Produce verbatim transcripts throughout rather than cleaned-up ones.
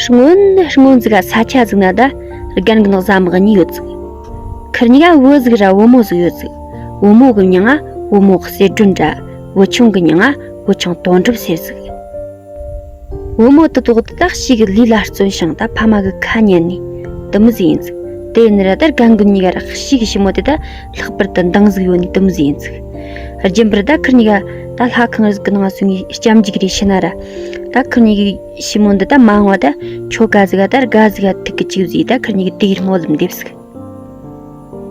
སྔོན་སྔོན་ཟིག་ག་ས་ཆ་ཟིག་ན་ད་རྒན་གི་ནག་བཟའ་མི་གཉིས་ཡོད་ཟིག་ཁིར་གཉིས་ཀ་བུ་ཟིག་ར་བུ་མོ་ཟིག་ཡོད་ཟིག་བུ་མོ་གི་མྱིང་ང་བུ་མོ་གསེར་སྒྲོན་ར། བུ་ཆུང་གི་མྱིང་ང་བུ་ཆུང་དོན་གྲུབ་ཟེར་ཟིག་བུ་མོ་དེ་དོག་དེ་ད་གཤིས་གི་ལུས་ལ་བརྩོན་ཞིང་ད་ཕ་མ་གི་ཁ་ཉན་ནི་དེ་མོ་ཟིག་ཡིན་ཟིག་དེ་ཡིན་ན་ར་ད་རྒན་གི་གཉིས་ཀ་ར་གཤིས་གི་ཞི་མོ་དེ་ད་ལྷག་པར་དུ་འདང་ཟིག་ཡོད་ནི་དེ་མོ་ཟིག་ཡིན་ཟིག་རྒྱུན་པར་ད་ཁིར་གཉིས་ཀ་ད་ལྷ་ཁང་རིགས་གི་ནང་སོང་ངས་སྐྱབས་འཇུག་རེ་ཤི་ན་ར། ད་ཁིར་གཉིས་ཀའི་ཞི་མོ་འདི་ད་མ་འོངས་པ་ད་ཆོ་ག་ཟིག་ག་ད་དགའ་ཟིག་ག་ཐུག་གི་ཅིག་ཟིག་ད་ཁིར་གཉིས་ཀའི་དེ་ཡིར་སྨོན་ལམ་འདེབས་ཟིག་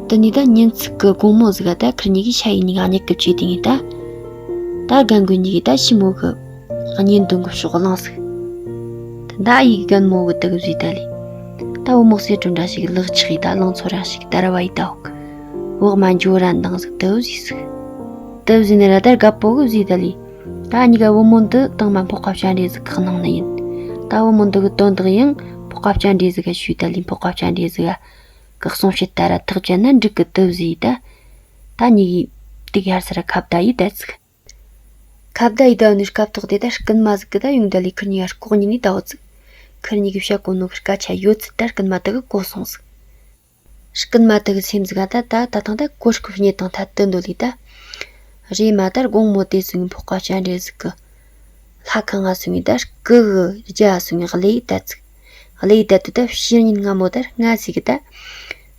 དེ་ནས་ད་ཉིན་ཚིག་གི་དགོང་མོ་ཟིག་ག་ད་ཁིར་གཉིས་ཀའི་ཤ་ཡི་གཉིས་ཀ་མྱུ་གུ་བཅུས་དེ་ངས་ད། ད་རྒན་རྒོན་གཉིས་ཀྱིས་ད་ཞི་མོ་གི་གཉེན་དོན་གི་ཕྱོགས་གླེང་ཟིག་དེ་ད་ཡི་རྒན་མོ་གི་དུ་གི་ཟིག་ད་ལས། ད་བུ་མོ་གསེར་སྒྲོན་འདྲ་ཞིག་ལག་ཆགས་ཡི་ད་ལང་ཚོ་ར་ཞིག་དར་བ་ཡི་ད་འོག་གི་བག་མ་འཇོ་ར་འདང་ཟིག་དུ་ཟིག་ཟིག་དུ་ཟིག་ནི་ར་ད་རྒད་པོ་གི་ཟིག་ད་ལས། ད་གཉིས་ཀ་བུ་མོ་འདི་དང་མ་འཕགས་པ་སྤྱན་རས་གཟིགས་ཁག་ནང་ནི་ཡིན། ད་བུ་མོ་འདི་གི་དོན་དག་ཡང་འཕགས་པ་སྤྱན་རས་གཟིགས་ག་ཞུས་ད་ལས་འཕགས་པ་སྤྱན་རས་གཟིགས་ག་གི་གསུང་བཤད་ད་ར་ཐག་བཅད་ན་འགྲིག་གི་དུ་ཟིག་ད། ད་གཉིས་ཀའི་དུག་ཡར་སར་ཁ་བརྡ་ཡི་ད་ཟིག་ཁ་བརྡ་ཡི་ད་ནི་སྐབས་ཐོག་དེ་ད་རྐུན་མ་ཟིག་གི་ད་ཡོང་ད་ལས་ཁིར་གཉིས་ཀ་ལྐོག་ཉིད་ནས་ད་འོ་ཟིག་ཁིར་གཉིས་ཀྱི་བཤད་གོ་ནོ་གི་སྐད་ཆ་ཡོད་ཚད་ད་རྐུན་མ་དུ་གི་གོ་སོང་ཟིག་རྐུན་མ་དེ་གི་སེམས་ཟིག་ག་ད་ད་ད་ཐང་ད་གོ་སྐབས་རྙེད་དང་ཐད་དུ་འདོད་ལི་ད། རེས་མ་ད་དགོང་མོ་དེ་སོང་ངས་འཕགས་པ་སྤྱན་རས་གཟིགས་གི་ལྷ་ཁང་ང་སོང་ངས་ད་སྐུ་གི་རྒྱ་སོང་ངས་གླེ་ཡི་ད་ཚིག་གླེ་ཡི་ད་དུ་ད་ཕྱི་ཉིན་སྔ་མོ་ད་སྔ་ཟིག་གི་ད།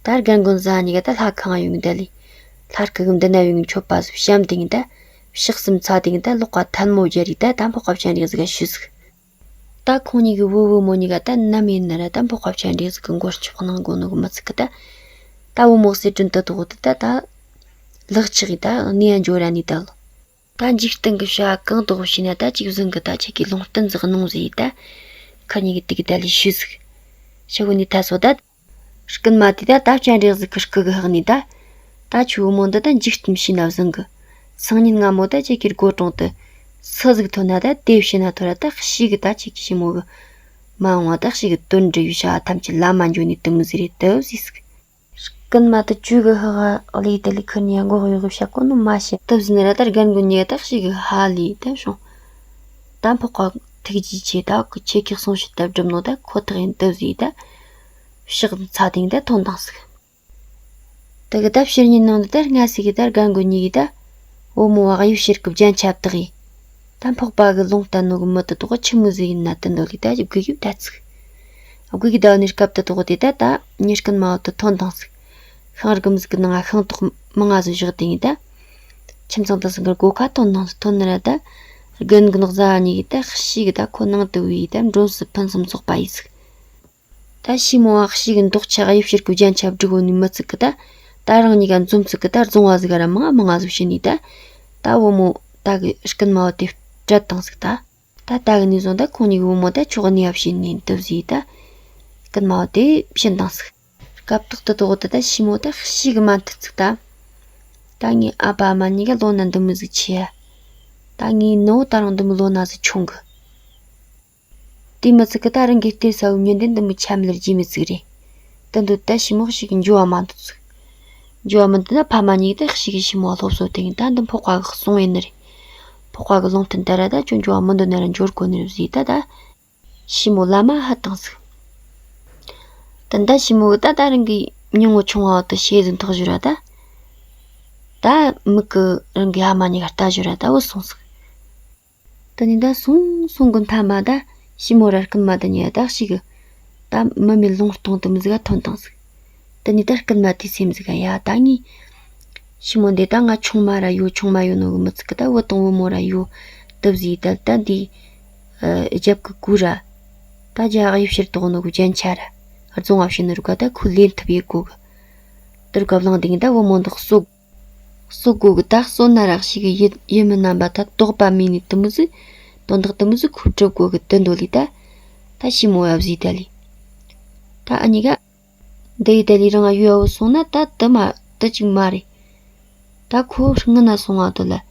ད་རྒན་རྒོན་བཟའ་གཉིས་ཀ་ད་ལྷ་ཁང་ང་ཡོང་ད་ལི། ལྷ་སྐུ་གི་འདི་ན་ཡོང་མཆོད་པ་སོ་བཤམས་དེ་ངས་ད། ཕྱག་གསུམ་ཚ་དེ་ངས་ད་ལོག་ག་ཐལ་མོ་སྦྱར་ཡི་ད་ད་འཕགས་པ་སྤྱན་རས་གཟིགས་ག་ཞུས་ཟིག་ད་ཁོང་གཉིས་ཀྱི་བུ་བུ་མོ་གཉིས་ཀ་ད་ནམ་ཡིན་ན་ར་ད་འཕགས་པ་སྤྱན་རས་གཟིགས་ཀྱི་མགོ་ལྕོག་གནང་དགོ་ནོ་གི་མི་ཚིག་གི་ད། ད་བུ་མོ་གསེར་སྒྲོན་དུ་དོག་དུ་ད་ད། ལག་ཆགས་ཡི་ད་གནས་ཡ་འཇོ་ར་ནི་ད་ལོ། ད་འཇིག་རྟེན་གི་བྱ་བ་གང་དོག་བྱས་ན་ད་ཅིག་བཟང་གི་ད་ཁྱེད་ཀྱི་ལུང་བསྟན་ཟིག་གནང་ཟེར་ཡི་ད། ཁ་ཉིན་གི་དུག་ད་ལི་ཞུ་ཟིག་ཞུ་གི་ནི་ད་སོ་ད། རྐུན་མ་དེ་ད་ད་སྤྱན་རས་གཟིགས་ཀྱི་སྐུ་གི་ཧག་ནས་ད། ད་ཆུ་བོ་མོ་འདི་ད་འཇིག་རྟེན་ཕྱི་ན་བཟང་གི་སང་ཉིན་སྔ་མོ་ད་ཁྱེད་ཀྱི་སྒོ་དྲུང་དུ་སུ་ཟིག་ཐོན་ན་ད་དེ་བྱས་ན་ཐོ་ར་ད་གཤིས་གི་ད་ཁྱེད་ཀྱི་ཞི་མོ་གི་མ་འོངས་བ་ད་གཤིས་གི་དོན་འགྲུབ་ཡུལ་བྱ་བ་ཐམས་ཅད་ལམ་མ་འགྱོ་ནི་དུ་མི་ཟེར་རེད་དུ་ཟིག་རྐུན་མ་དེ་ཆུ་གི་ཧག་ག་ལས་དེ་ལས་ཁུར་ནས་མགོ་གཡོག་གི་བྱ་གོ་ནོ་མ་བྱེད་དུ་ཟིན་ར་ད་རྒན་རྒོན་གཉིས་ད་གཤིས་གི་ཧ་ལས་ད་བྱུང་། ད་འཕགས་པ་ཐུགས་རྗེ་ཆེ་ད་ཁྱེད་ཀྱི་གསུང་བཤད་ད་སྒྲུབ་ནོ་ད་ཁོ་ཐག་ཡིན་དུ་ཟིག་ད། ཕྱག་ཚ་དེང་ད་ཐོན་དང་ཟིག་དེ་གི་ད་ཕྱིར་ཉིན་ནང་དུ་ད་སྔ་སི་གི་ད་རྒན་རྒོན་གཉིས་ཀྱིས་ད། བུ་མོ་བ་གཡུ་ཕྱིར་གི་རྒྱན་ཆ་བཏགས་ཡི། ད་འཕགས་པ་གི་ལུང་བསྟན་ནོ་གི་མི་དེ་དོག་ཆི་མོ་ཟིག་ཡིན་ན་དེ་འདོད་ལི་ད་དགོས་ཡུ་ད་ཚིག་དགོས་གི་ད་ནི་སྐབས་དེ་དོག་དེ་ད་ད་ཉི་རྐུན་མ་བ་དེ་ཐོན་དང་ཚིག་ཤིང་རི་གི་མིག་གི་ནང་ང་ཤིང་ཏོག་མང་ང་ཟིག་བཞག་དེ་ཡིན་ད། ཁྱིམ་ཚང་དེ་སང་གི་སྒོ་ཁ་ཐོན་དང་ཚིག་ཐོན་ནི་ར་ད། རྒན་གི་ནག་ཟ་གཉིས་ཀྱིས་ད་ཤི་གི་ད་ཁོ་ནང་དུ་བུས་ད་མགྲོན་སུ་ཕུན་སུམ་ཚོགས་པ་ཡིས་ཟིག་ད་ཤི་མོ་བ་ཤི་གི་མདོག་ཆ་གཡུ་ཕྱིར་གི་རྒྱན་ཆ་བསྒྲིགས་ཡོད་ནི་མི་ཚིག་གི་ད། ད་རང་གཉིས་ཀ་འཛོམས་ཚིག་གི་ད་རྫོང་བ་ཟིག་ག་ར་མང་ང་མང་ང་ཟིག་ཕྱིན་ནི་ད། ད་བུ་མོ་ད་གི་རྐུན་མ་བ་དེ་སྤྲད་དང་ཟིག་ད། ད་ད་གི་ནས་བཟུང་ད་ཁོང་གཉིས་གི་བུ་མོ་ད་ཆོག་གི་ནི་ཡ་ཕྱིན་ནི་དུ་ཟིག་ད། རྐུན་མ་བ་དེ་ཕྱིན་དང་ཟིག་སྐབས་ཐོག་ཏུ་དོག་ཏུ་ད་ཤི་མོ་ད་ཤི་གི་མ་མཐུ་ཚིག་ད། ད་ངའི་ཨ་ཕ་ཨ་མ་གཉིས་ཀ་ལོ་ན་འདི་མོ་ཟིག་ཆེ་ཡ། ད་ངའི་ནུ་བོ་ད་རང་འདི་མོ་ལོ་ན་ཟིག་ཆུང་གི་དེ་མི་ཚིག་གི་ད་རང་གི་སྟེར་ས་བུ་ཉིན་དེ་འདི་མི་ཆ་མི་ལ་རྒྱུས་མི་ཚིག་རེད། དེ་འདུག་ད་ཞི་མོ་ཞིག་འགྱོ་བ་མ་འདུག་ཚིག་འགྱོ་བ་མི་འདུག་ན་ཕ་མ་གཉིས་ད་ཞིག་གི་ཞི་མོ་སློབ་གསོ་དེ་ད་འདི་འཕགས་པ་གི་གསུང་ཡིན་ནི་རེད། འཕགས་པ་གི་ལུང་བསྟན་ལྟར་ད་ཁྱོད་འགྱོ་བ་མི་འདུག་ན་ར་འགྱོ་དགོ་ནི་རེད་ཟེར་ད་ད། ཞི་མོ་བླ་མ་ཧ་བཏང་ཚིག་ད་ད་ཞི་མོ་གི་ད་ད་རང་གི་མྱིང་ངོ་ཆུང་བ་དུ་ཤེས་ཟིན་ཐོག་བཞུར་ར་ད། ད་མིག་གི་རང་གི་ཨ་མ་གཉིས་ཀ་ལྟ་བཞུར་ར་ད་བུད་སོང་ཚིག་དེ་ནས་ད་སོང་སོང་གི་མཐའ་མ་ད་ཞི་མོ་ར་རྐུན་མ་དེ་གཉིས་ད་ཞིག་གི་ད་མི་མེད་ལུང་སྟོང་དུ་མི་ཟིག་ག་ཐོན་དང་ཟིག་དེ་ནས་ད་རྐུན་མ་དེའི་སེམས་ཟིག་ག་ཡ་ད་ངས་ཞི་མོ་འདི་ད་ང་ཆུང་མ་ར་ཡོད་ཆུང་མ་ཡོད་ནོ་གི་མི་ཚིག་གི་ད་བུ་དང་བུ་མོ་ར་ཡོད་དུ་ཟིག་ད་ད་འདི་རྒྱབ་གི་གུ་ར་ད་རྒྱ་གཡུ་ཕྱིར་དོག་ནོ་གི་རྒྱན་ཆ་ར་རྫོང་བ་ཕྱི་ནི་རུ་ག་ད་ཁུ་ལེན་ཐུབ་ཡེ་གོ་གི་དུ་རུ་ག་བླངས་དེ་ངས་ད་བུ་མོ་འདི་གསོ། གསོད་དགོས་གི་ད་གསོད་ན་རག་ཞིག་གི་ཡིད་ཡིད་མི་རྣམ་པ་ད་དོགས་པ་མེད་ནི་དུ་མི་ཟིག་དོན་དག་དུ་མི་ཟིག་ཁུར་སྒྲུབ་དགོས་གི་དུ་འདོད་ལི་ད། ད་ཞི་མོ་ཡ་བཟི་ད་ལི། ད་ཨ་ནི་ག་འདི་ཡི་ད་ལི་རང་ཡུལ་བ་སོང་ན་ད་དུ་མ་དུ་ཅིག་མ་རེད། ད་ཁོ་སྔུན་ན་སོང་བ་དུ་ལ།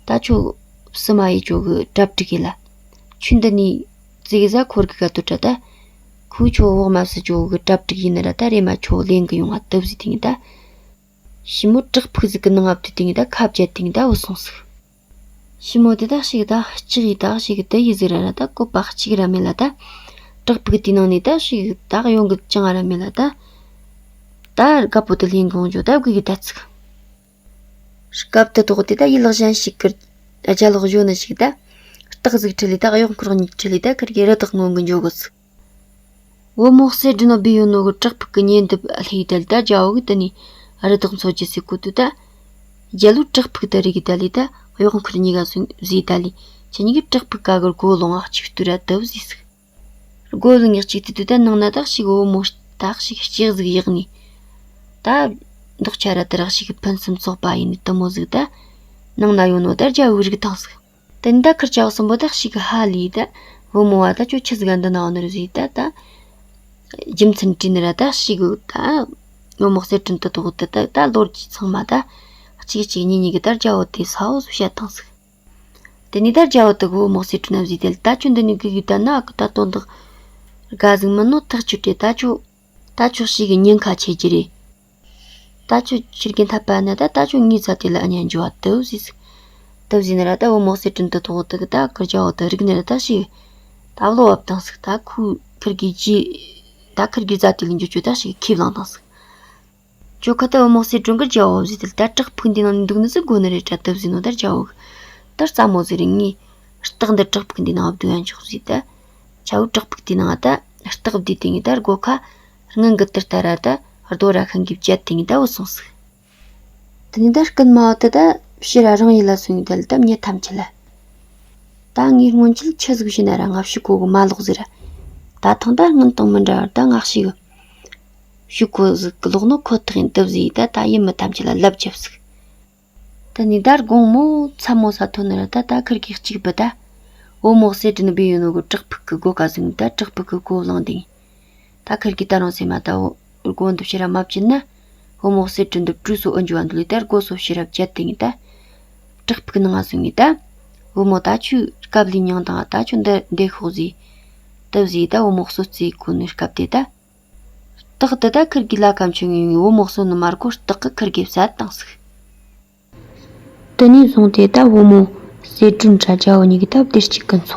ད་ཁྱོད་སུ་མ་ཡི་ཅོ་གི་གྲབ་སྒྲིག་ཡི་ལ། ཆུན་ད་ནི་ཙི་གི་ཟ་འཁོར་གི་ག་དུ་དྲ་ད། ཁོས་ཁྱོད་བོག་མ་སི་ཅོ་གི་གྲབ་སྒྲིག་ཡི་ན་ར་ད་རེ་མ་ཁྱོད་ལེན་གི་ཡོང་ང་དུ་བཟི་དེ་ངི་ད། ཞི་མོ་བྲག་ཕུག་ཟིག་གི་ནང་ང་བསྡུས་ཏེ་ངི་ད་ཁ་བཅད་དེ་ངི་ད་བུད་སོང་ཟིག་ཞི་མོ་དེ་ད་ཞིག་ད་ལྕགས་ཡི་ད་ཞིག་དུ་ཡི་ཟིག་ར་ན་ད་བཀོད་པ་གཅིག་ར་མེད་ལ་ད། བྲག་ཕུག་དེའི་ནང་ནས་ད་ཞིག་ད་གཡོ་འགུལ་ཅང་ར་མེད་ལ། ད་ད་རྒད་པོ་དེ་ལྷན་གོང་ཇོ་ད་དགོས་ཀྱི་ད་ཚིག་སྐབས་དེ་ཐོག་དེ་ད་ཡུལ་ལག་གཞན་ཞིག་གི་རྒྱ་ལོག་གཞོན་ནུ་ཞིག་ད་སྟག་ཟིག་ཁྲིད་ལས་ད་གཡོག་འཁོར་གཉིས་ཁྲིད་ལས་ད་ཁིར་གི་རི་དྭགས་རྔོན་གི་འཇོག་གི་ཚིག་བུ་མོ་གསེར་སྦྲེལ་བུད་ཡོད་ནོ་གི་བྲག་ཕུག་གི་ཉེ་འདབས་ལྷེ་དལ་ད་རྒྱལ་བོ་གི་དེ་ནས་རི་དྭགས་འཚོ་རྒྱུ་ཟིག་གོ་དུས་ད། རྒྱལ་བོ་བྲག་ཕུག་ཏུ་རི་གི་ད་ལི་ད་གཡོག་འཁོར་གཉིས་ཀ་སོང་བཟས་ད་ལི། ཁྱེད་གཉིས་ཀྱི་བྲག་ཕུག་ཀ་གི་སྒོ་ལོང་ཨ་གཅིག་ཏུ་ར་དུ་བཟས་ཟིག་སྒོ་ལོང་ངེག་གཅིག་ཏུ་དུ་ད་ནང་ན་ད་ཞིག་བུ་མོ་ད་ཞིག་ལྕགས་ཟིག་ཡག་ནི། ད་མདོག་ཆ་ར་དུ་རག་ཞིག་ཕུན་སུམ་ཚོགས་པ་ཡིན་ནི་དུ་མོ་ཟིག་ད། ནང་ན་ཡོད་ནོ་ད་རྒྱལ་བོའི་རིགས་དང་ཟིག་དེ་ནས་ད་ཁིར་ཆ་བ་གསུམ་པོ་ད་ཞིག་གི་ཧ་ལས་ད། བུ་མོ་བ་ད་ཁྱོད་ཆི་ཟིག་ག་འདི་ན་འོ་ནི་རེད་ཟེར་ད་ད། རྒྱུ་མཚན་དྲིས་ནི་ར་ད་ཞིག་གི་ད། བུ་མོ་གསེར་སྦྲེལ་དུ་དོག་ད་ད་ད་ལོ་རྒྱུས་ཚང་མ་ད། གཅིག་གཅིག་གཉིས་གཉིས་གི་ད་རྒྱལ་བོ་དེ་ས་འོ་སུ་བཤད་བཏང་ཟིག་དེ་ནས་ད་རྒྱལ་བོ་དེ་གི་བུ་མོ་གསེར་སྦྲེལ་ན་བཟས་དེ་ལ་ད་ཁྱོད་འདི་ནས་གི་གི་ད་ན་གི་ད་དོན་དག་དགའ་ཟིག་མིན་ནོ་ཐག་ཆོད་དེ་ད་ཁྱོད། ད་ཁྱོད་ཞིག་གི་ཉེན་ཁ་ཆེ་རྒྱུ་རེད། ད་ཁྱོད་ཁྱེར་གི་འཐད་པ་ན་ད་ད་ཁྱོད་ངའི་རྩ་དེ་ལ་ཨ་ཉན་འཇུ་བ་དུ་ཟིག་དུ་ཟིག་ནི་ར་ད་བུ་མོ་གསེར་སྦྲེལ་དུ་དོག་དུ་གི་ད་ཁིར་རྒྱལ་བོ་དུ་རིག་ནི་ར་ད་ཞིག་ད་བློ་བབ་བཏང་ཟིག་ད་ཁུ་ཁིར་གི་རྗེས། ད་ཁིར་གི་རྩ་དེ་ལ་འཇུ་ཆུ་ད་ཞིག་ཁས་བླངས་བཏང་ཟིག་ཁྱོད་ཁ་ད་བུ་མོ་གསེར་སྦྲེལ་གི་རྒྱལ་བོ་ཟིག་དེ་ལ་ད་བྲག་ཕུག་འདི་ནང་ནས་འདུག་ནི་ཟིག་དགོ་ནི་རེད་ད་དུ་ཟིག་ནོ་ད་རྒྱལ་བོ་གི་ད་རྩ་མོ་ཟིག་རེད། ངས་སྟག་འདི་བྲག་ཕུག་འདི་ནང་བསྡུ་ཡ་འཇོག་ཟིག་ད། ཆ་བོ་བྲག་ཕུག་དེའི་ནང་ད་སྟག་བསྡུས་དེ་ངས་ད་སྒོ་ཁ་སྔོན་གི་དུར་ལྟར་ར་ད་རྡོ་ར་ཤིང་གིས་བཅད་དེ་ངས་ད་བུད་སོང་ཟིག་དེ་ནས་ད་རྐུན་མ་བ་དེ་ད་ཕྱིར་ར་རང་ཡུལ་ལ་སོང་ངས་ད་ལ་ད་མྱི་ཐམས་ཅད་ལ། ད་ངས་སྔོན་ཆད་ཆི་ཟིག་བྱས་ན་ར་ང་ཕྱུག་གོ་གི་མ་ལོག་ཟིག་ར། ད་ཐེངས་ད་སྔོན་དང་མི་འདྲ་བར་ད་ང་ཞིག་ཕྱུག་གོ་ཟིག་གི་ལོག་ནོ་ཁོ་ཐག་ཡིན་དུ་བཟས་ད་ད་ཡིན་མི་ཐམས་ཅད་ལ་ལབ་རྒྱབ་ཟིག་དེ་ནས་ད་དགོང་མོ་མཚན་མོ་ས་ཐོན་ནི་ར་ད་ད་ཁིར་གི་གཅིག་པུ་ད། བུ་མོ་གསེར་སྦྲེལ་བུད་ཡོད་ནོ་གི་བྲག་ཕུག་གི་སྒོ་ཁ་ཟིག་ད་བྲག་ཕུག་གི་སྒོ་བླངས་དེ། ད་ཁིར་གི་ད་རུང་སེམས་མ་ད་བུ་སྒོ་འདི་ཕྱིར་ར་མ་བཅིན་ན། བུ་མོ་གསེར་སྦྲེལ་འདི་བྲོས་སོ་ཨུ་འཇུ་བ་འདི་ལས་ད་སྒོ་སོ་ཕྱིར་ར་བཅད་དེ་ངས་ད། བྲག་ཕུག་ནང་ང་སོང་ངས་ད། བུ་མོ་ད་ཁྱོད་སྐབས་ལས་མྱང་དང་ད་ཁྱོད་འདི་འདི་ཤོག་ཟིག་དུ་བཟས་ད་བུ་མོ་གསོད་རྩིས་གོ་ནི་སྐབས་དེ་ད། སྟག་དེ་ད་ཁིར་གི་ལ་ཁ་མཆོང་ངས་བུ་མོ་གསོད་ནི་མ་དགོ་སྟག་གི་ཁིར་གི་བསད་བཏང་ཟིག་དེ་ནས་བཟུང་སྟེ་ད་བུ་མོ་གསེར་སྦྲེལ་ར་རྒྱལ་བོ་གཉིས་ཀྱི་ད་བདེ་སྐྱིད་ཀྱི་འཚོ་བ།